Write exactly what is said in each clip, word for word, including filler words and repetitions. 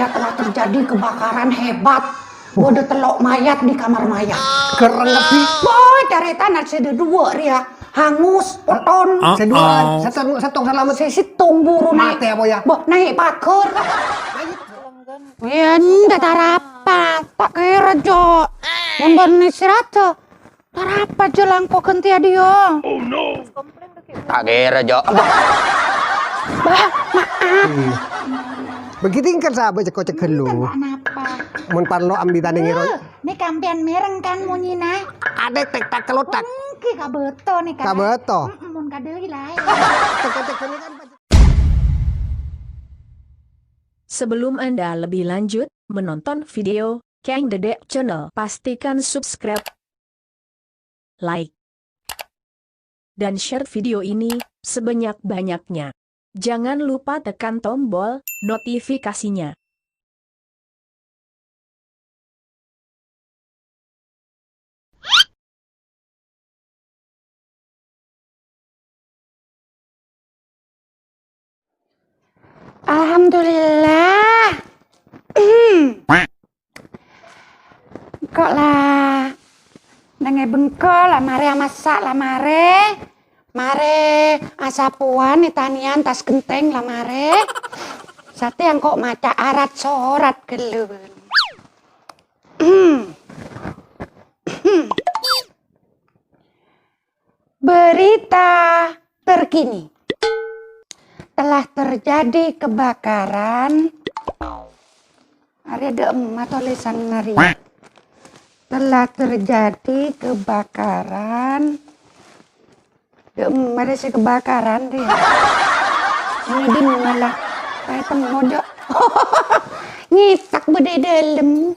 Telah terjadi kebakaran hebat. Bâdâ tello' mayat di kamar mayat. Kerrèng kabbhi. Boh, carètana sè dâduwâ' rèya hangus, potton. Sè duwâ'ân, sèttong, sèttong salamet. Sè sèttong buru naè'. Matè apa ya? Boh, naè' paghâr. Yâ, enḍâ' tarapa. Ta' kèra, Jo. Mon bâ'na istirahat, Jo. Tarapa, Jo, langko ghântèya, Dio? Ta' kèra, Jo. Bah, maaf. Iyâ. Bâgi tinggal sabâ ceko-ceko lu. Napa? Mon parlo ambitane ngero. Nèka ampèyan mèreng kan monyèna? Adek tek tak kelotak. Èngghi kabâto nèka. Kabâto. Mm-mm, mon kadâi laèn. Ceko-ceko lu kan. Sebelum Anda lebih lanjut menonton video Kang Dedek Channel, pastikan subscribe, like, dan share video ini sebanyak-banyaknya. Jangan lupa tekan tombol notifikasinya. Alhamdulillah. Engko' la neng è bengko, la marè amassa', la marè. Marè asapowan, ètanèyan, tas ghenteng, la marè. Satèya engko' maca arat-sorat ghâllu. Berita terkini. Telah terjadi kebakaran. Arèya dâ' emma tolèsan arèya. Telah terjadi kebakaran. Dâ' emma rè sè kebakaran rè. Ini di mana lah? Kayak temu, Jo. Ngitak bâdâ è dâlem.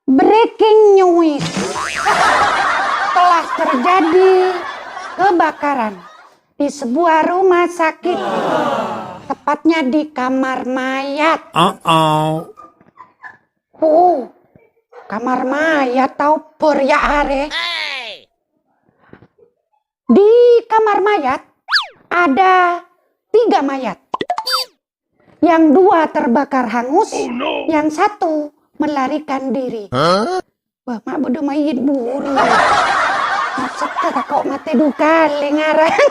Breaking news. Telah terjadi kebakaran di sebuah rumah sakit, tepatnya di kamar mayat. Uh-oh. Oh, kamar mayat tao bâr ya arè. Di kamar mayat ada tiga mayat. Yang dua terbakar hangus, yang satu melarikan diri. Wah, ma' bâdâ mayyit buru. Maksudnya tako' matè du kalè ngarang.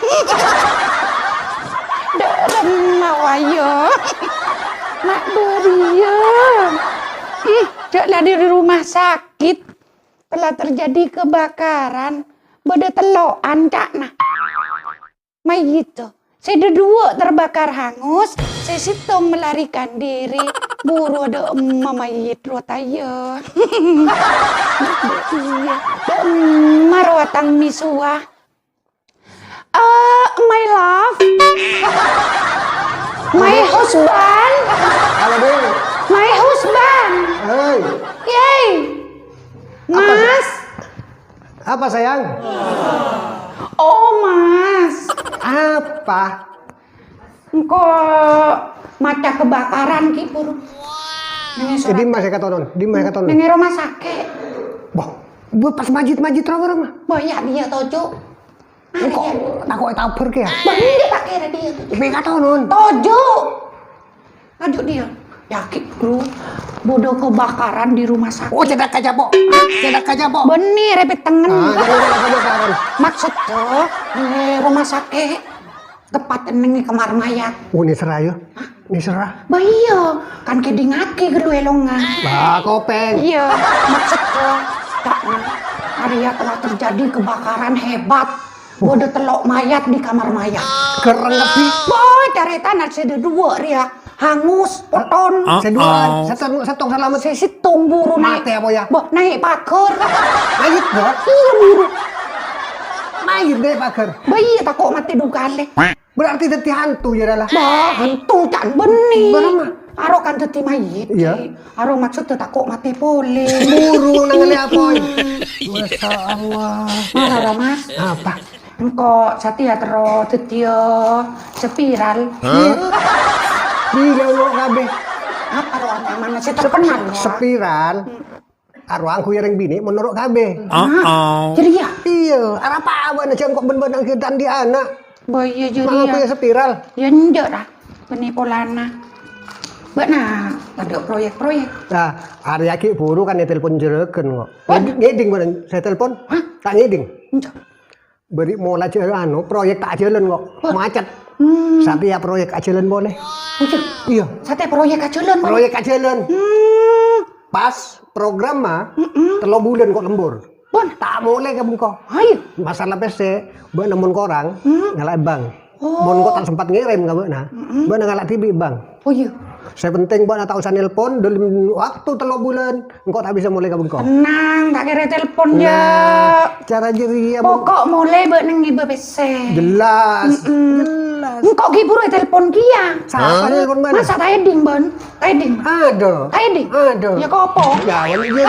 Dâ' remma waya. Ma' bâriyâ. Ih, jhâ' la di rumah sakit. Telah terjadi kebakaran. Bâdâ tello'an, ca'na. Mayyit, to. Sè dâduwâ' terbakar hangus, sè sèttong melarikan diri. Buru dâ' emma mayyit rowa tayâ. Iyâ, dâ' emma rowa tang misuwa. Eh, my love. My husband. Halo, Dek. My husband. Hei. Yey. Apa, Mas. Apa, sayang? Oh, Mas. Apa? Engko' maca kebakaran ki, buru. Neng è Eh, di mas ya katonon, di mas ya katonon. Neng è rumah sakit. Wah, bu pas majit-majit rowa, rowa. Wah, iya, iya, tojo. Engko' tako' ètabâr ki ya? Wah, iya, tak kira dia, tojo. Di mas ya katonon. Tojo. Ajo dia. Yakin, bro. Bâdâ kebakaran di rumah sakit. Oh, cedhak kaca, Pok. Cedhak kaca, Pok. Bânnè, rèpèt tengen. Ah, jadi ada kebakaran. Maksud tuh, eh, rumah sakit. Tepat neng kamar mayat. Oh, nèserra, ya? Hah? Nèserra? Bah, iya. Kan kèdingngaghi ghâllu èlongan. Bah, kopèng. Iya. Maksud tuh, Kak, arèya telah terjadi kebakaran hebat. Bâdâ tello' mayat di kamar mayat. Kerrèng kabbhi. Boh, carètana sè dâduwâ' rèya. Hangus, potton. Sè duwâ'ân, sèttong, sèttong salamet. Sè sèttong buru naè'. Matè apa ya? Boh, naè' paghâr. Mayit, Bos? Iyâ, buru. Mayit naè' paghâr? Bah, iyâ, tako' matè du kalè. Berarti dhâddhi hantu ya, Dala? Bah, hantu can bânnè. Bârâmma? Aro kan dhâddhi mayit. Iyâ. Aro maksudnya tako' matè polè. Buru nangènè apa, ya? Masya Allah. Mara, Mas. Apa? Engko' satèya terro dhâddhiyâ spiral. Hah? Bilâ lo' kabeh. Apa roh anyaman sè terkenal, ya? Spiral. Arowa angghuy rèng binè' mon noro' kabeh. Hah? Jadi ya? Iyâ, arapa abâ'na jhâ' engko' bân-bân anggitan di ana'. Bah, iyâ, jadi ya. Mangko ya spiral. Ya, enjâ' ra. Bânnè polana. Bâ'na tadâ' proyek-proyek. Nah, arèya ghi' buru kan ètelpon jârâghân kok. Waduh. Ngèding bâ'na, sè telpon. Hah? Ta' ngèding. Enjâ'. Bâri' mola jâ-, anu, proyek ta' ajhâlân kok. Wah. Macet. Hmm. Satèya proyek ajhâlân polè. Waduh. Iyâ. Satèya proyek ajhâlân polè. Proyek ajhâlân. Hmm. Pas program ma, Mm-mm. tello bulân kok lembur. Pon. Ta' molè ka bengko. Ayo. Masalah pèssè, bâ'na mon korang, Hmm. ngala' è bank. Oh. Mon engko' ta' sempat ngèrèm ka bâ'na, Mm-mm. bâ'na ngala' dhibi' è bank. Oh, iyâ. Sè penting bâ'na ta' osa nelpon dâlem waktu tello bulân, engko' ta' bisa molè ka bengko. Tenang, ta' kèra telpon, Nah, jâ'. cara jârèya, Bang. Pokok molè bâ'na ngibâ pèssè. Jelas. Mm-mm. Jelas. Engko' ghi' buru ètelpon kèya. Sapa Hah? nelpon bâ'na? Masa ta' ngèding, Bân? Ta' ngèding. Aduh. Ta' ngèding. Aduh. Iyâ, kok apa? Gawat jârèya.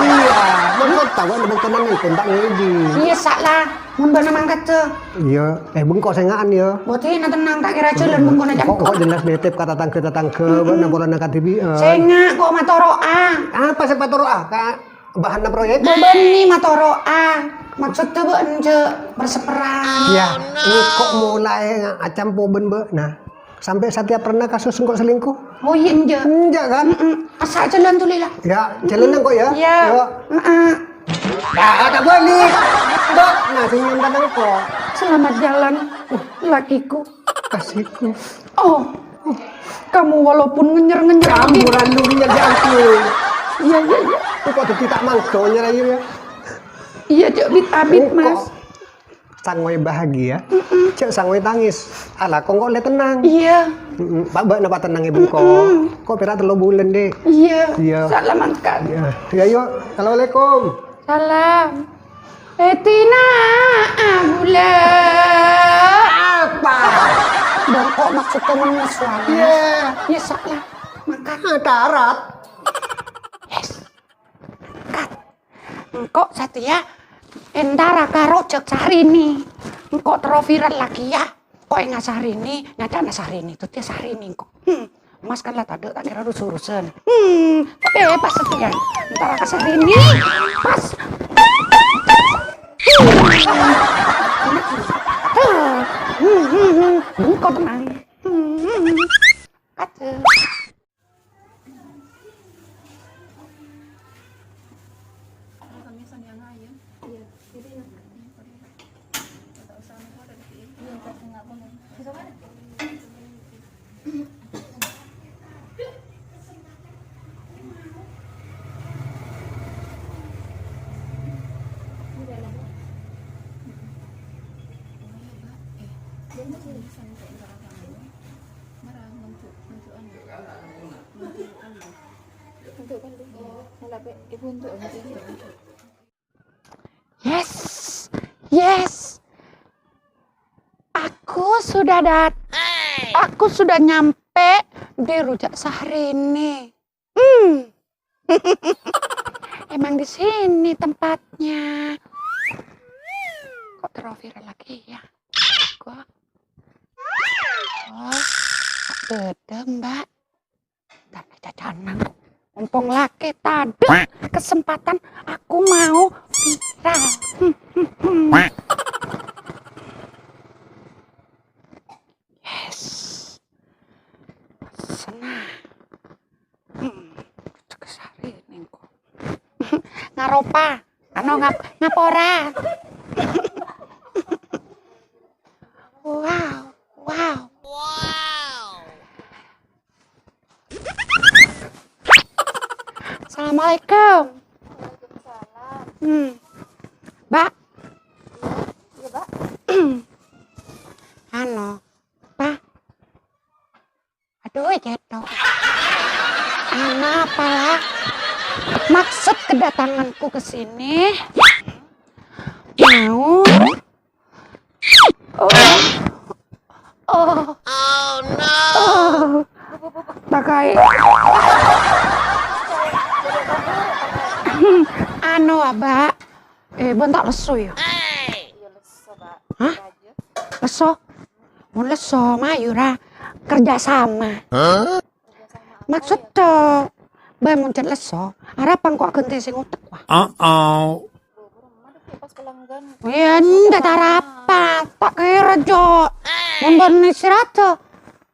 Maksud tao kan bâkto nelpon ta' ngèding. Iyâ, sala. Mon bâ'na mangkat, jâ'. Iyâ, eh, bengko sènga'an, yâ. Bhunten, tenang, ta' kèra ajhâlân bengkona Kok, kok jelas nètèp ka tatangghâ-tatangghâ, Mm-mm. bâ'na polana kadhibi'ân. Sènga', kok matoro'a. Apa sè patoro'a? Ka bahanna proyek? Bâ'na matoro'a. Maksodda bâ'na jâ' persèperrang. Iyâ, engko' molaè acampo bân bâ'na. Sampè' satèya pernah kasus engko' selingkuh? Oh, iyâ, enjâ'. Enjâ', kan? Mm-mm. Asa ajhâlân, Dulila. Iyâ, ajhâlân engko', yâ. Iyâ. Iyâ. Heeh. Nah, ta' bâli. Bâ'na sè nyèntan engko'. Selamat jalan, lakiku. Kasihku. Oh, kamu walaupun ngenyer-ngenyer Kamu abit. Lalu ngenyer abit. Iya, iya, iya. Engko' dhâddhi ta' mangga nyer ayu, yâ. Iya, jâ' bit-abit, Engko'. Mas. Sangoè bahagia, Mm-mm. jâ' sangoè tangis. Alako engko' lè tennang. Iya. Mm-mm. Pa-, bâ'na patennang, Ibu, engko'. Mm-mm. Engko' pèra' tello bulân, Dek. Iya. Iya. Salam angkat. Iya. Ya, yuk. Assalamualaikum. Salam. Etina agula. Apa? Bâ'na engko' maksodda ngemmes wae. Iya. Ya, salah. Mangkat. Ah, darat. Yes. Kat. Engko' satèya entara ka rojhâk Sarini. Engko' terro viral lagi, ya. Engko' enga' Sarini, nyaca'na Sarini, dhâddhiyâ Sarini engko'. Hmm. Mas kan la tadâ' ta' kèra rus-urusan. Hmm. Tapè pas satèya entara ka Sarini. Pas. Hmm, hmm, hmm. Engko' tenang. Hmm. Aduh. Untuk kali. Malah pe-, ibu untuk aja. Yes, yes. Aku sudah dat-, aku sudah nyampe di rujak Syahrini. Hmm. Emang di sini tempatnya. Kok terus viral lagi ya? Gua. Oh, beda, Mbak. Ndak ada canang. Mumpung lagi tadi kesempatan aku mau viral. Hmm, hmm, hmm. Yes. Senang. Hmm, cek sari nengko. Ngaropa. Ano ngap-, ngapora. Wow, wow. Assalamualaikum. Waalaikumsalam. Hmm. Mbak. Iya, Mbak. Ano, Pak. Aduh, cetok. Ana apa? Maksud kedatanganku ke sini mau. Oh. Oh. Oh, no. Oh. Pakai. Anu, Abak. Eh, bân ta' lesso, ya? Hah? Lesso? Mon lesso, mayu ra kerja sama. Hah? Maksud to, bân mon cè' lesso, arapa engko' aghântè sè ngotek, wah? Uh-oh. Ya, ndak arapa. Ta' kèra, Jo. Mon bân istirahat,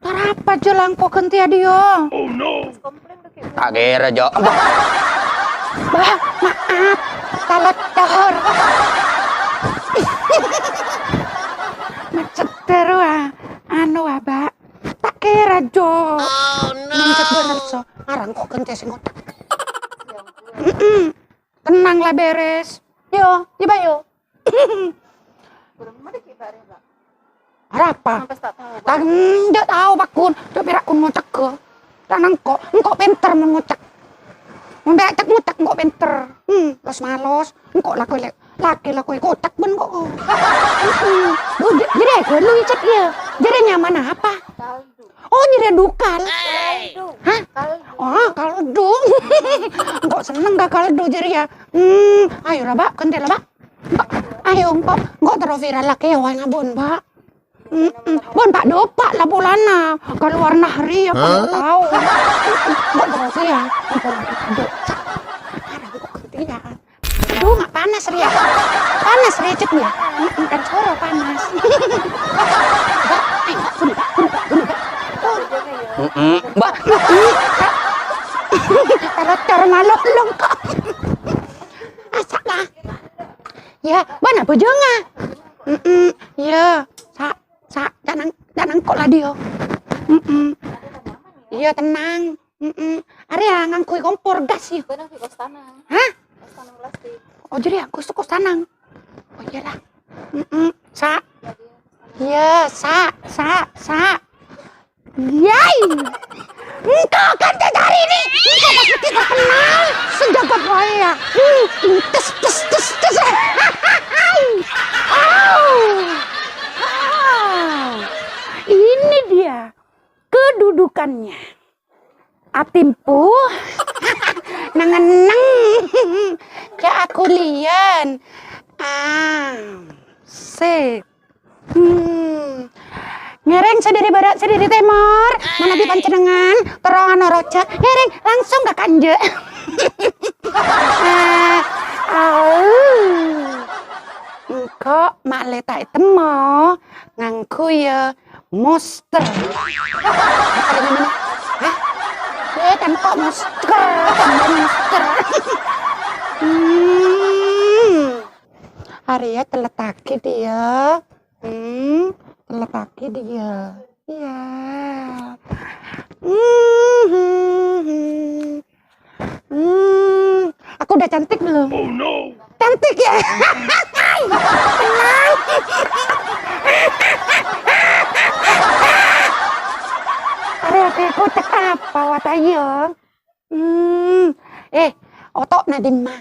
Tarapa jâ langko ghântèya, Dio? Oh, no. Ta' kèra, Jo. Bah, maaf. Talocor. Macet terus, ah. Anu, ah, Mbak. Ta' kèra, Jo. Oh, no. Macet bener, so. Arang kok ghântèya sè ngocak. Mm-mm. Tenang lah, beres. Yo, coba yo. Arapa? Sampai tak tahu, Pak. Tak, ndak tahu, Pak Kun. Coba Pak Kun ngocak ke. Dan engko', engko' pinter mon ngocak. Mon becek ngocak, engko' pinter. Hmm, los-malos. Engko' laku le-, laki laku kocak ben kok. Hmm. Oh, j-, jadi aku lu cek ya. Jadi nyaman apa? Tahu. Oh, nyerè dukal. Kaldu. Hah? Kaldu. Oh, kaldu. Engko' senneng ka kaldu jârèya. Hmm, ayo ra, Mbak, ghântè ra, Mbak. Mbak, ayo, engko', engko' terro viral lagi ya, wah, ngabun, Mbak. Mm-mm. Bon, Pak, dopa' la polana. Ka luar negeri ya, Pak, tahu. Engko' terro ya. Engko' ghântè ya. Aduh, mak panas, Ria. Panas, Ria, cek, ya. Mm-mm, kan soro panas. Mbak, ayo, buru, buru, buru, buru. Mm-mm, Mbak. Kalau cor malu lengkap. Asak lah. Ya, mana bojongnya? Mm-mm, ya, sa, sa, jangan, jangan kok lah dia. Mm-mm. Iya, tenang. Mm-mm. Arèya ngangghuy kompor gas, yâ. Gue nang di kos tanang. Hah? Kos tanang plastik. Oh, jadi aku suka kos tanang. Oh, iyalah. Mm-mm. Sa. Iya, sa, sa, sa. Yai. Engko' kan cari ini. Engko' pas mesti terkenal. Sejagat raya. Hmm, tes, tes, tes, tes. Au. Au. Ini dia kedudukannya. Atimpu. Neng-enneng. Ka aku liyan. Ah, sik. Hmm. Ngèrèng sè dâri bârâ', sè dâri tèmor. Manabi panjhennengan, terro ano roja. Ngèrèng langsung ka kanjâ'. Ah, au. Engko' ma'lè ta' ètemmo, ngangghuy, yâ, monster. Hah? Eh, kan kok monster, kan monster. Hmm. Arèya tellettaghi dia. Hmm, tellettaghi dia. Iya. Hmm, hmm, hmm. Hmm, aku udah cantik belum? Oh, no. Cantik ya? Tenang. Aduh, aku cakep apa, Wat, ayo. Hmm, eh, oto'na dimma?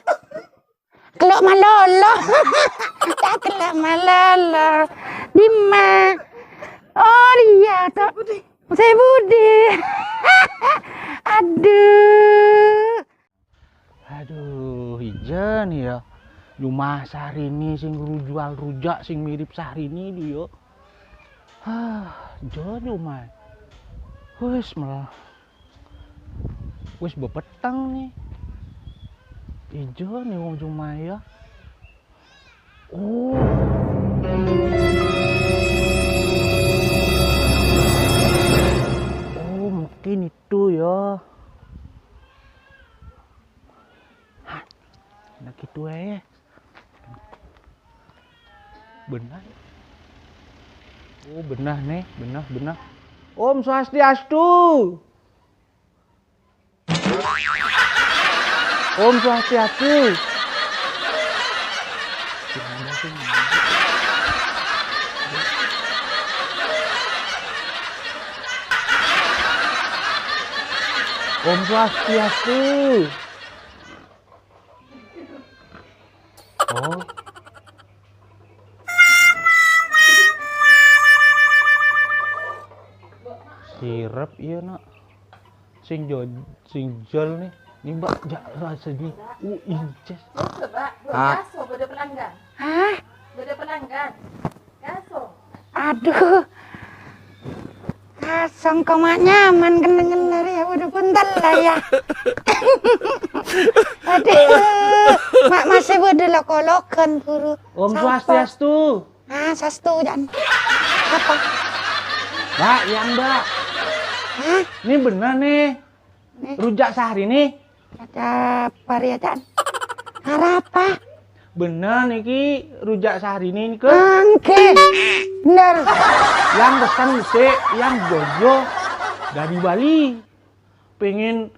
Kello' malolo. Kello' malolo. Dimma? Oh, iya, to. Sè budi. Aduh. Aduh, ijâ nè, yâ. Jumah Syahrini sè ngrujal rujak sè mirip Syahrini, dhu, yâ. Hah, jâ Jumah. Wis, mel-, wis bâpetteng, nè. Ijâ nè, wong Jumah, yâ. Oh. Oh, mungkin itu, yâ. Hah, nah gitu, eh. Benar. Oh, benar, nè. Benar, benar. Om Swastiastu. Om Swastiastu. Om Swastiastu. Oh. Sirep, iya, Nak. Sing jo-, sing jol nih. Nih, Mbak, ja-, rasanya. Uh, inces. Hah? Hah? Aduh. Kasong koma nyaman kennengngan arèya, waduh, punten lah ya. Aduh, mak masih waduh loko-lokan buru. Om Swastiastu. Ah, sastu, Jan. Apa? Mbak, yang, Mbak. Ah? Nè bhender nè. Nè. Rujak Syahrini. Cacapa rèya, Can? Arapa? Bhender nèkè rujak Syahrini nèka? Engghi. Bhender. Yang pesen sè, yang Jojo dari Bali. Pengen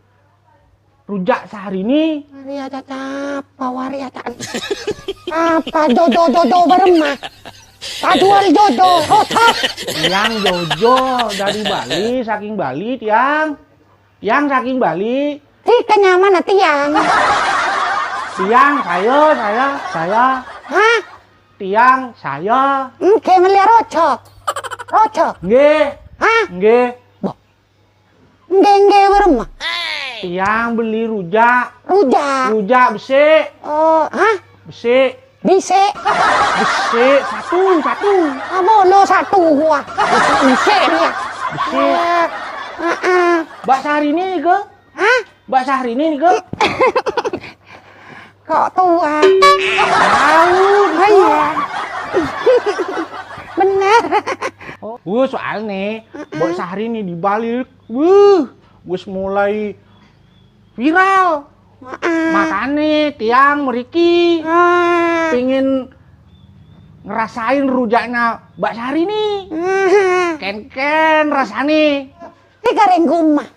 rujak Syahrini. Arèya cacapa, arèya, Can? Apa Jojo, Jojo bârâmma? Pajuwâl Jojo, rosak. Yang Jojo dari Bali, saking Bali, Tiang. Tiang saking Bali. Sè kenyamana Tiang? Tiang, saya, saya, saya. Hah? Tiang, saya. Engghi, mellèya rojhâk. Rojhâk. Ngghi. Hah? Ngghi. Boh. Ngghi, ngghi, bârâmma? Tiang bellè rujak. Rujak? Rujak bessè. Oh, hah? Bessè. Bessè? Bessè, satu, satu. Apa lo satu gua? Bessè dia. Bessè. Iya. Heeh. Mbak Syahrini nèka? Hah? Mbak Syahrini nèka? Kok tua? Tahu. Oh, iya. Bhender. Oh, wuh, soalnya Mbak Syahrini di Bali, wuh, wis mulai viral. Heeh. Makanya tiang mriki pengen ngerasain rujaknya Mbak Syahrini. Heeh. Ken-ken rasane. Tiga renggu emak.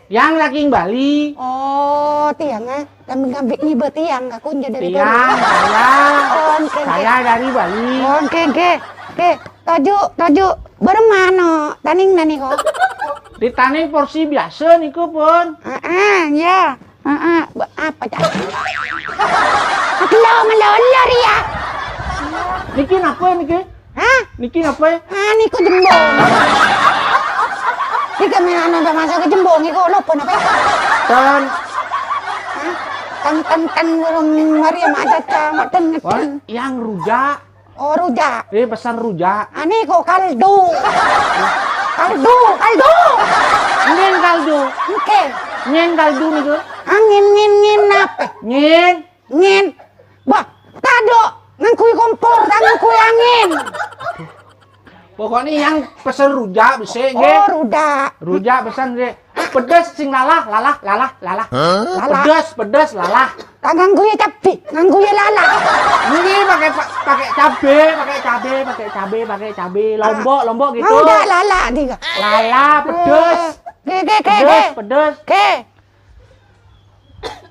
Yang saking Bali. Oh, tiang, eh. Kambing-kambing ngibâ tiang, aku nja dari Tiang, Bali. Saya. Oh, oke, oke. Saya dari Bali. Oh, oke, oke. Oke, toju', toju'. Bârâmma, tanèng nani kok. Ditanèng porsi biasa niku pun. Heeh, iya. Heeh, apa, Cak? Aku lo melolor ya. Niki napa niki? Hah? Niki napa? Ah, niku jembong. Niki me ana masuk ke jembong niku napa napa? Ten. Hah? Ten ten ten burung Maria maca maten. Wah, ngeten. Yang rujak. Oh, rujak. Eh, pesan rujak. Ah, niku kaldu. Kaldu, kaldu. Nyen kaldu. Oke. Nyen kaldu niku. Angin ngin ngin apa? Ngin. Ngin. Bah, tado ngangghuy kompor, ta' ngangghuy angin. Pokoknya yang pesen rujak bessè, nggih. Oh, rujak. Rujak pesen, nggih. Pedes sing lalah, lalah, lalah, lalah. Hah? Lalah. Pedes, pedes, lalah. Ta' ngangghuy cabbhi, ngangghuy lalah. Ini pakai pa-, pakai cabe, pakai cabe, pakai cabe, pakai cabe. Lombok, lombok gitu. Enggak lalah, tiga. Lalah, pedes. Oke, oke, oke, pedes, oke. Pedes. Oke.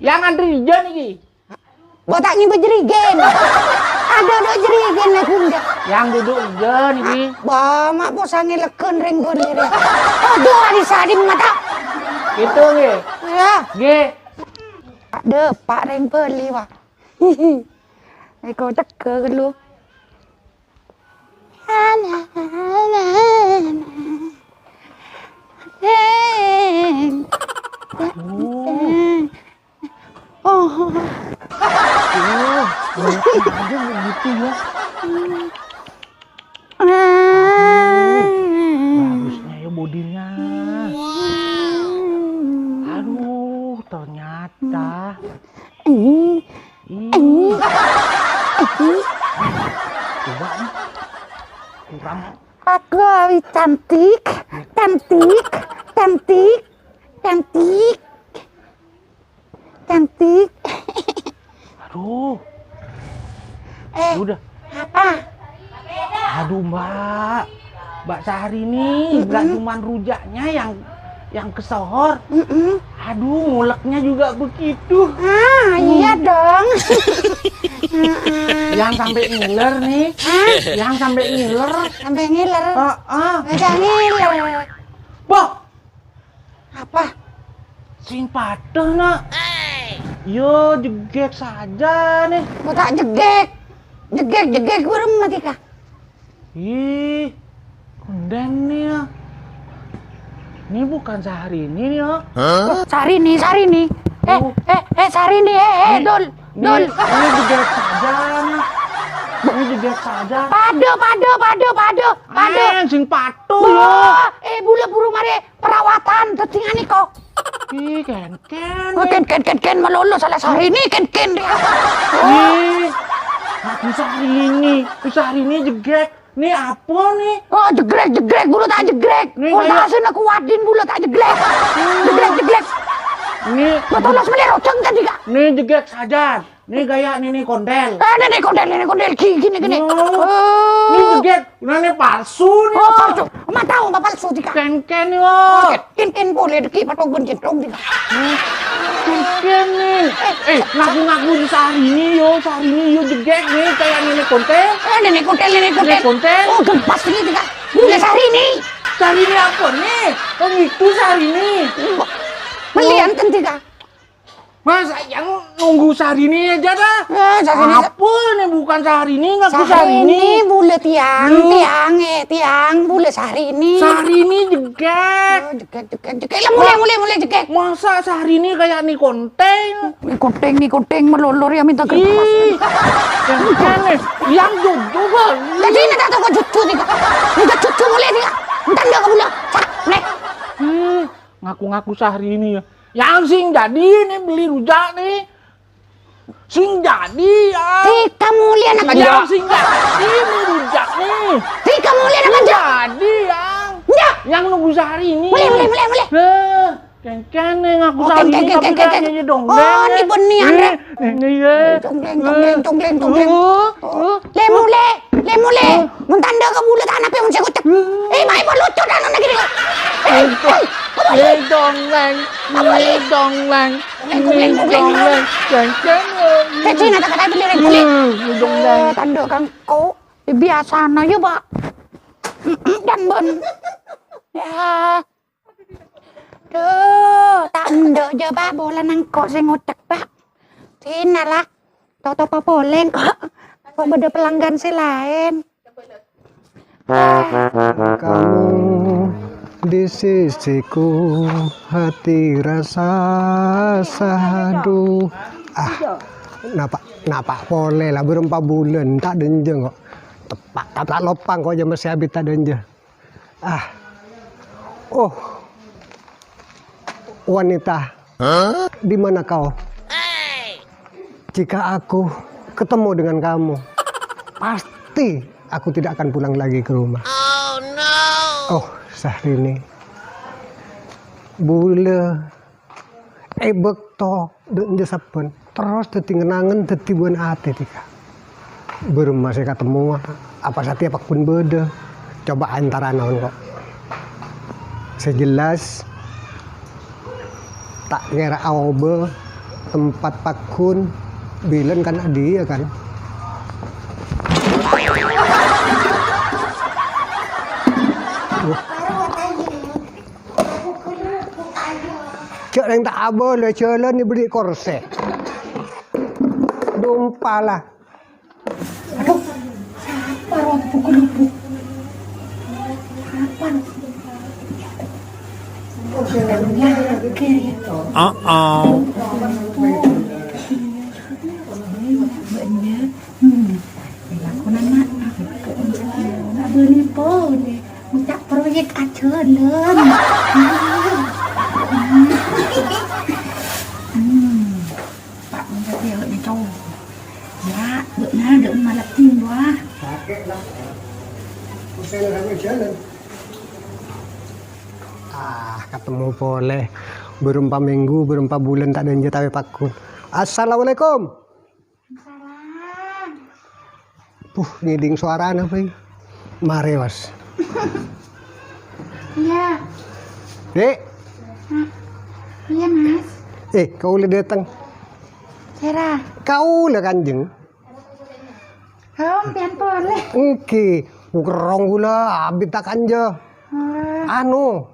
Yang antri hijau niki. Botak ngibâ jerigen. Ada do jerigen la bunda. Yang duduk hijau niki. Ba, ma' posange legon reng gon lere. Aduh, adi sadim mata. Gitu nggih. Ya. Nggih. Ada Pak reng beli, wah. Eko teke lu. Oh. Oh, banyak aja begitu ya. Bagusnya ya bodinya. Aduh, ternyata. Ih. Coba nih. Kurang. Aku lebih cantik, cantik, cantik, cantik, cantik. Aduh. Eh, udah. Apa? Aduh, Mbak. Mbak Syahrini, nggak cuman rujaknya yang, yang kesohor. Mm-mm. Aduh, nguleknya juga begitu. Ah, iya dong. Yang sampai ngiler nih. Hah? Yang sampai ngiler. Sampai ngiler. Heeh. Aja ngiler. Bah. Apa? Sing padha, Nak. Yo, jegek saja nih. Kok tak jegek? Jegek, jegek, burung mati kah? Ih, kondang nih ya. Ini bukan Syahrini nih ya. Hah? Oh, Syahrini, Syahrini. Eh, oh. Eh, eh, Syahrini, eh, eh, ini, Dul, ini, Dul. Ini jegek saja nih. Ini jegek saja. Pado, pado, pado, pado, pado. Eh, sing patuh ya. Wah, eh, bula buru mare perawatan, tetingan nih kok. Ih, kan. Ken, oh, ken, ken, ken, ken, malolo salah Syahrini, ken, ken, dia. Ih, aku Syahrini, aku Syahrini jegek. Nè, apa, nè? Oh, jegrek, jegrek, bulâ ta' jegrek. Nè, kaya- Voltasena kuat, Din, bulâ ta' jegrek. Jegrek, jegrek. Nè, Betul, los mele rojang tadi, Kak. Nè, jegrek sajân. Nè, gaya nènè kontel. Eh, nènè kontel, nènè kontel. Gini, gini, gini. Oh. Oh. Nè, jegrek. Nah, nè palsu, nè. Oh, palsu. Ma' tao, ma' palsu, Dika. Ken-ken, nè, oh. Oke, ken-ken boleh, Diki, patong pun jentong, Dika. Ken-ken, nè. Eh, ngaku-ngaku Syahrini, yo, Syahrini, yo, jegrek, nè, kaya nènè kontel. Eh, nènè kontel, nènè kontel. Nènè kontel. Oh, gempas ini, Dika. Ini Syahrini. Syahrini apa, nè? Oh, itu Syahrini. Melian, kan, Dika. Masa yang nunggu Syahrini aja dah. Eh, Syahrini. Apa nih bukan Syahrini, ngaku Syahrini. Syahrini, bulâ tiang, Loh. Tiang, eh, tiang, bulâ Syahrini. Syahrini jegrek. Oh, jegrek, jegrek, jegrek. Lah, mulai, Ma-, mulai, mulai, jegrek. Masa Syahrini kaya nè kontel? Nè kontel, nè kontel, melolor ya minta kertas. Ih, yang aneh. Yang jujur, Bang. Jadi, ini tak tahu jujur, nih, Kak. Ini jujur, mulai, nih, Kak. Entar nggak kamu bilang. Cak, nih. Hmm, ngaku-ngaku Syahrini ya. Yang sing jadi ini beli rujak nih. Sing jadi, ya. Tika mulia nak Yang kerja. Sing jadi ini rujak nih. Tika mulia nak Sing kerja. Jadi, yang. Ya. Yang nunggu Syahrini. Mulai, mulai, mulai, mulai. Heh, kengkene ngaku Oh, Syahrini kengkene, tapi kengkene, kengkene. Kayaknya dong. Oh, ini benih, Andre. Eh, ini ya. Congkleng, congkleng, congkleng, congkleng. Oh, oh. Le mulai, le mulai. Oh. Mun tanda ke bulat anak yang saya kocak. Eh, main perlu tuh dan anak ini. Eh, eh, kembali. Ini dongeng. Kembali. Ini dongeng. Kembali, kembali, kembali. Ini dongeng. Kengkene. Kecil, kata-kata beli, beli. Hmm, ini dongeng. Eh, tanda kangko. Biasana ya, Pak. Dan ben. Ya. Duh, ta' endhuk jâ, Pak, bola nangko' sè ngocèk, Pak. Dinala, toto papolen kok. Kok bâdâ pelanggan sè laèn. Kamu di sisiku, hati rasa sadu. Ah, napa, napa polè la, bârâmpa bulân ta' dânjâ kok. Teppa', teppa' lopang kok jâ messè abit ta' dânjâ. Ah. Oh. Wanita, di mana kau? Jika aku ketemu dengan kamu, pasti aku tidak akan pulang lagi ke rumah. Oh, Syahrini. Bulâ È bâkto dâ' enjâ sabbhân, terros dhâddhi ngen-angen dhâddhi bân atè dhika. Bârâmma sè katemmowa, apa satèya pagghun bâdâ. Coba entarana engko'. Sè jelas, ta' kèra aobâ tempat pagghun bilân kan adiyâ kan. Jhâ' rèng ta' abâlâ jhâlân èberri' korsè. Dumpa la. Aduh, sapa roh pukul-pukul? Sapa? Yakin. Uh-oh. Banyak. Hmm. Lakonan, Mak. Nak bâli polè. Ngucap proyek ajhâlân. Hmm. Pak, ngucap ya, ini cowok. Ya, dek na, dek malah tim, wah. Pakai lah. Usai rame jalan. Ah, ketemu polè. Bârâmpa mènggu, bârâmpa bulân ta' dânjâ tawè pagghun. Assalamualaikum. Salam. Puh, ngèdhing sowarana, Bhâi. Marè, Mas. Iya. Dek. Hah? Iya, Mas. Eh, kaulâ dâteng. Sèra? Kaulâ, Kanjeng. Oh, sampèyan polè. Èngghi, kerrong kaulâ abit ta' kanja. Oh. Anu,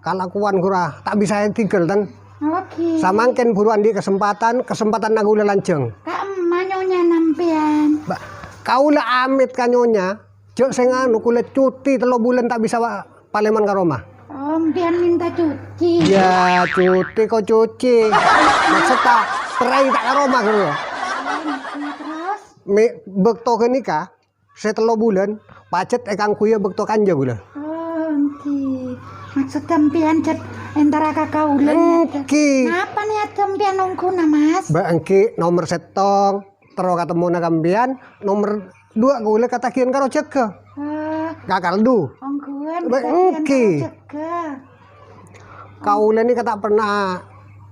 kalakowan ghârâ ta' bisa ètinggal, ten. Oke. Samangkèn buru andi' kasempatan, kasempatanna kaulâ lanjhâng. Ka'emma nyonyana sampèyan? Ba-, kaulâ amit ka nyonya, jhâ' sè nganu, kaulâ cuti tello bulân ta' bisa wa-, palèman ka roma. Oh, sampèyan minta cuti? Ya, cuti kok cuti. Maksudta, pèrai ta' ka roma, ghârâ. Terus? Mè' bâkto ghânika, sè tello bulân, pajhât èkangghuya bâkto kanja kaulâ. Oh, èngghi. Maksud sampèyan jhât entara ka kaulâ, Mas? Èngghi. Napa niyat sampèyan ongghuna, Mas? Ba, èngghi, nomer sèttong, terro katemmona sampèyan, nomer duwâ' kaulâ katagihan karo jâgâ. Oh. Ka kaldu. Ongghuwân, Ba-, kajhâbhân èngghi. Karo jhâghâ. Kaulâ nèka ta' pernah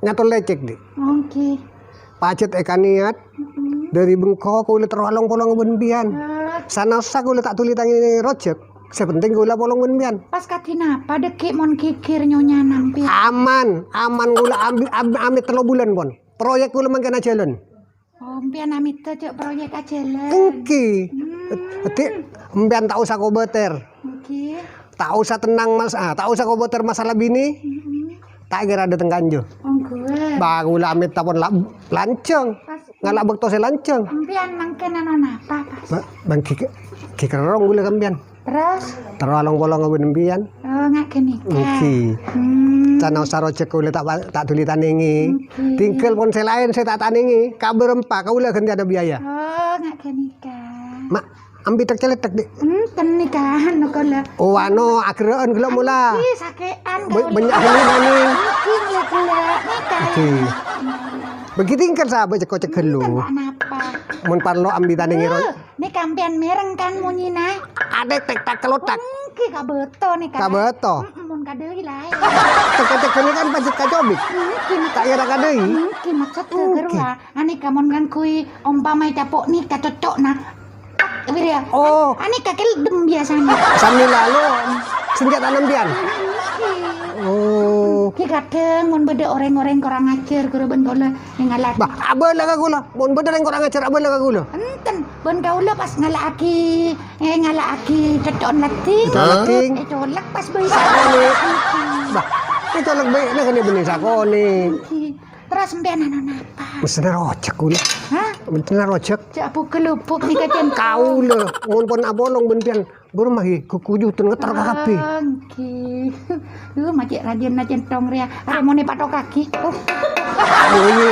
nyator lècèk, Dhi'. Èngghi. Pajhât èkanèyat, Mm-mm. dhâri bengko kaulâ terro along-polong bân biyan. Ah. Sanaossa kaulâ ta' dhuli tanèngè rojhâk, sè penting kaulâ polong bân biyan. Pas kadhi napa dhâggi' mon ghighir nyonyana, Mpiyan? Aman, aman kaulâ ambi-, am-, amit tello bulân, pon. Proyek kaulâ mangkèn ajhâlân. Oh, Mpiyan amèdhâ jhâ' proyek ajhâlân. Èngghi. Hmm. Dhâddhi, Mpiyan ta' osa kobâtèr. Èngghi. Ta' osa tennang, Mas-, ah, ta' osa kobâtèr masalah binè. Mm-mm. Ta' kèra dâteng kanjâ. Ongghuwân. Ba, kaulâ amèdhâ pon la-, lanjhâng. Pas Ngala' bâkto sè lanjhâng. Mpiyan mangkèn ano napa, Pas? Ba-, bang ghi-, ghi kerrong kaulâ ka mpiyan. Terros? Terro along-polong bân mpiyan. Oh, nga' ghânèka. Èngghi. Hmm. Sanaossa rojhâk kaulâ ta', ta' dhuli tanèngè. Èngghi. Tinggal pon sè laèn sè ta' tanèngè, kabârâmpa kaulâ ghântèyana biaya. Oh, nga' ghânèka. Ma', ambi tek-caletek, Dhi'. Enten nèka, anu kaulâ. Oh, anu, agerrâ'ân ghellâ' mola. Èngghi, sakè'an Ba-, kaulâ. Bânnya' ghellâ' nèka. Èngghi, ghellâ'-ghellâ' nèka. Èngghi. Bâgi tinggal sabâ cekko-cekko lu. Enten ta' napa. Mon parlo ambi tanèngè, Roy. Eh, nèka mpiyan mèreng kan monyèna? Adek tek tak kelotak. Èngghi, kabâto nèka. Kabâto. Mm-mm, mon kadâi laèn. Cekko-cekko nèka kan pajhât kacobik. Èngghi, mak- Ta' kèra kadâi. Èngghi, maksodda Èngghi. Ghâruwa. Anèka mon ngangghuy ompama capo' nèka cocco'na. Tak, wirya. Oh. Anèka kèldem biyasana. Sambi lalo, senjata nembiyan. Èngghi. Oh. Ki kadhâng mon bâdâ orèng-orèng korang ajhâr ghuru bân kaulâ nèng ngala'. Bah, abâlâ ka kaulâ. Mon bâdâ orèng korang ajhâr, abâlâ ka kaulâ. Enten, bân kaulâ pas ngala'aghi, eh, ngala'aghi cocco'na laddhing. Cocco'na laddhing. Eh, colak pas bâi. Sakonè'. Bah, eh, colak bâi, nah, kènè' bânnè sakonè'. Èngghi. Terros sampèyan ano napa? Mestèna rojhâk kaulâ. Hah? Mestèna rojhâk. Jhâ' abuk-ghâlubuk nèka, Cen. Kaulâ, mon pon apolong bân sampèyan, bârâmma ghi, ghughuyutan ngetter ka kabbhi. Èngghi. Duh, ma' cè' rajina centong rèya. Arè mon èpathokaghi. Oh. Aduh, ini.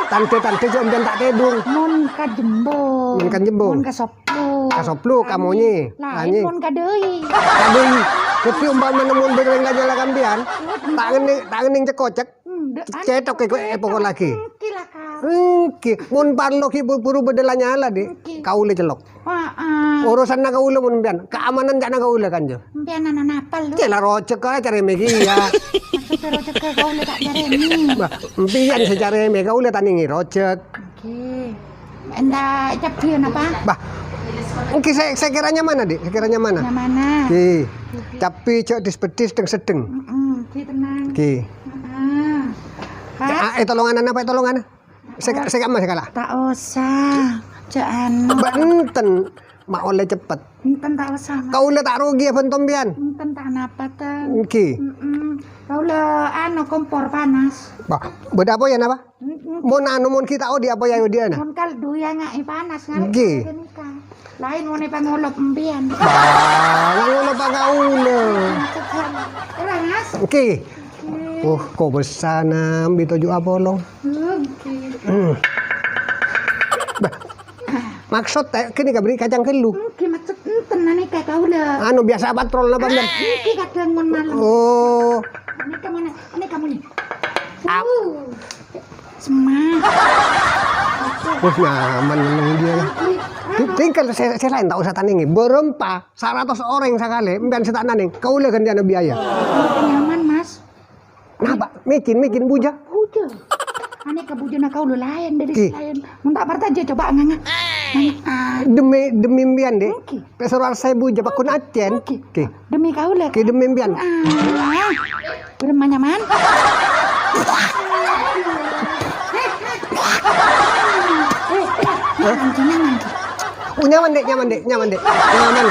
Tandhâ-tandhâ jhâ' sampèyan ta' tèdung. Mon ka Jembung. Mon ka Jembung. Mon ka Sopluk. Ka Sopluk, ka Monyè. Laèn Monyè. Mon kadâi. Kadâi. Dhâddhi, ompamana mon bâdâ orèng ngala' ka sampèyan, ta' ngennèng, ta' ngennèng cèk-kocèk. Hmm, dâ-, Cètok è, è pokok lagi. Èngghi la, Kak. Èngghi, mon parlo ghi bu-, buru bâdâ la nyala, Dhi'. Èngghi. Kaulâ cellok. Heeh. Urusanna kaulâ mon sampèyan, keamanan ca'na kaulâ, kanjâ. Sampèyan ano napa, Lu? Cè' la rojhâk ka carèmè kèya. Maksodda rojhâk ka kaulâ ta' carèmè. Bah, sampèyan sè carèmè, kaulâ ta' nèngè rojhâk. Èngghi. Ènta' cabbhi napa? Bah, èngghi sè, sè kèra nyamana, Dhi'? Sè kèra nyamana? Nyamana. Èngghi. Èngghi. Cabbhi jhâ' dhis-bhedhis, dhâng-seddhâng. Heeh, èngghi, tenang. Èngghi. Heeh. Pas. Ah, ètolongan napa ètolongan? Sè ka-, sè ka'emma sè kala'. Ta' osa. Jhâ' ano. Bâ' enten. Ma' ollè ceppet. Enten ta' osa, Mas. Kaulâ ta' rogi abhânto sampèyan. Enten ta' napa, Tan. Èngghi. Mm-mm. Kaulâ ano kompor panas. Bah, bâdâ apoyan napa? Mm-mm. Mon ano, mon ghi' ta' odi' apoyan odi'ana. Mon kaldu ya nga'i panas ngarep Èngghi. Ghânèka. Laèn mon èpangolop sampèyan. Bah, ngolop ka kaulâ. Ora, Mas? Èngghi. Èngghi. Oh, kobâsana ambi toju' apolong. Èngghi. Hmm. Bah, maksod, eh, kènè' kabâri' kacang ghâllu. Èngghi, maksod enten anèka kaulâ. Anu, biyasa patrol napa, Bang? Èngghi, kadhâng mon malem. Oh. Anèka mana? Anèka muni. Ap- Uh. Sema. Wah, nyaman memang dia. Èngghi. Ti-, tinggal sè, sè laèn ta' osa tanèngè. Bârâmpa saratos orèng sakalè, sampèyan sè ta' nanèng. Kaulâ ghântèyana biaya. Nyaman, Mas. Napa? Micin, micin, bujâ. Bujâ. Anèka bujâna kaulâ laèn dâri Èngghi. Sè laèn. Mon ta' parcajâ, coba nganga. Nganga. Ah. Demi, demi sampèyan, Dhi'. Èngghi. Pèsoro arsa bujâ, pakon acèn. Èngghi. Èngghi. Demi kaulâ. Èngghi, demi sampèyan. Ah. Bârâmma nyaman. Nyaman, Dhi', nyaman, Dhi'. Oh, nyaman, Dhi', nyaman, Dhi', nyaman, Dhi'. Nyaman.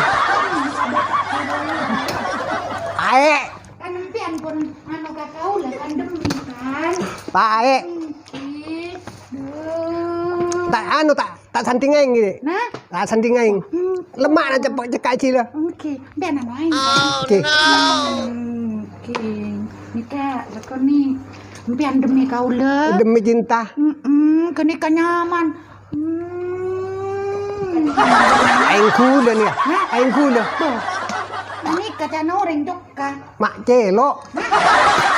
Aè. Kan sampèyan pon anu ka kaulâ kan demi kan. Paè. Èngghi. Duh. Ta' anu, ta', ta' sandhingaèng ghi. Nah? Ta' sandhingaèng. Hmm. Lemma' na ceppa' cekka' jhilâ. Èngghi. Sampèyan anu aèng. Èngghi. Hmm, èngghi. Nèka lakonè sampèyan demi kaulâ. Demi cinta. Mm-mm, ghânèka nyaman. Hmm. Aèng ghulâ nèka. Hah? Aèng ghulâ. Tuh. Nèka ca'na orèng cokka'. Ma' cèlo'.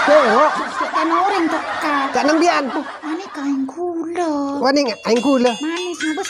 Cèlo'. Ca'na orèng cokka'. Ca'na sampèyan. Tuh, anèka aèng ghulâ. Wah, nèng aèng ghulâ. Manis, ngabâs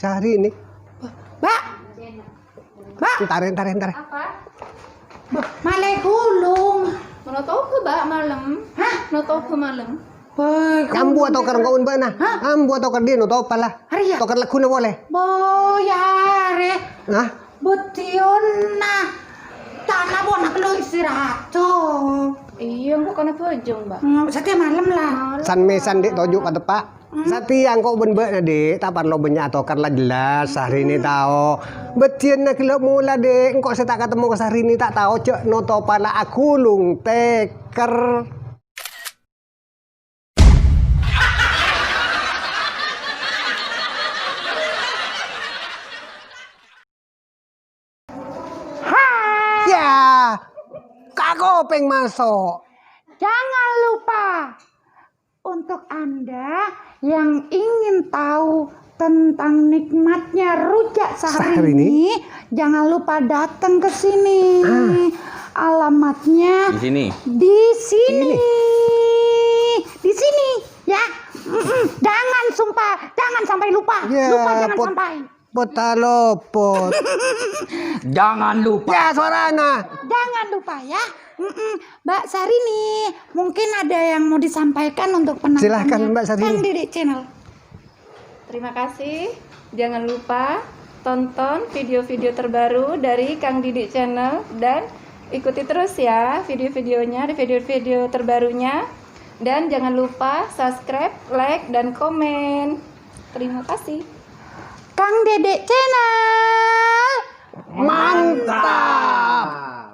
Sehari ini. Mbak. Mbak. Entar, entar, entar. Apa? Mbak, malè ghulung. Mènta toba, Mbak, malem. Hah? Mènta toba malem. Boy, Ambu ghulung atokar engko' bân bâ'na. Hah? Ambu atokar dhina topa la. Arèya. Tokar lagghuna polè. Boy, arè. Hah? Bâdhiyâna. Tana pon kello istirahat. Iyâ, engko' kana bhâjâng, Mbak. Hmm, satèya malem la. San-mèsan, Dik, toju' pateppa'. Hmm. Satèya engko' bân bâ'na, Dik, ta' parlo bânnya' atokar la jelas, Sahrini tao. Bâdhiyânna ghellâ' mola, Dik, engko' sè ta' katemmo ka Sahrini ta' tao, jhâ' notopa la aghulung tèkèr. Hai. Ya, ka kopèng maso'. Jangan lupa, untuk Anda yang ingin tahu tentang nikmatnya rujak Sahrini, Sahrini, jangan lupa datang ke sini. Ah. Alamatnya di sini. Di sini. Ini. Di sini, ya. Mm-mm. Jangan sumpah, jangan sampai lupa. Ya, lupa jangan sampai. Bâta lopot. Jangan lupa. Ya, suarana. Jangan lupa ya. Mm-mm. Mbak Sahrini, mungkin ada yang mau disampaikan untuk penontonnya. Silahkan, Mbak Sahrini. Kang Didik Channel. Terima kasih. Jangan lupa tonton video-video terbaru dari Kang Didik Channel dan ikuti terus ya video-videonya, video-video terbarunya. Dan jangan lupa subscribe, like, dan komen. Terima kasih. Kang Didik Channel. Mantap.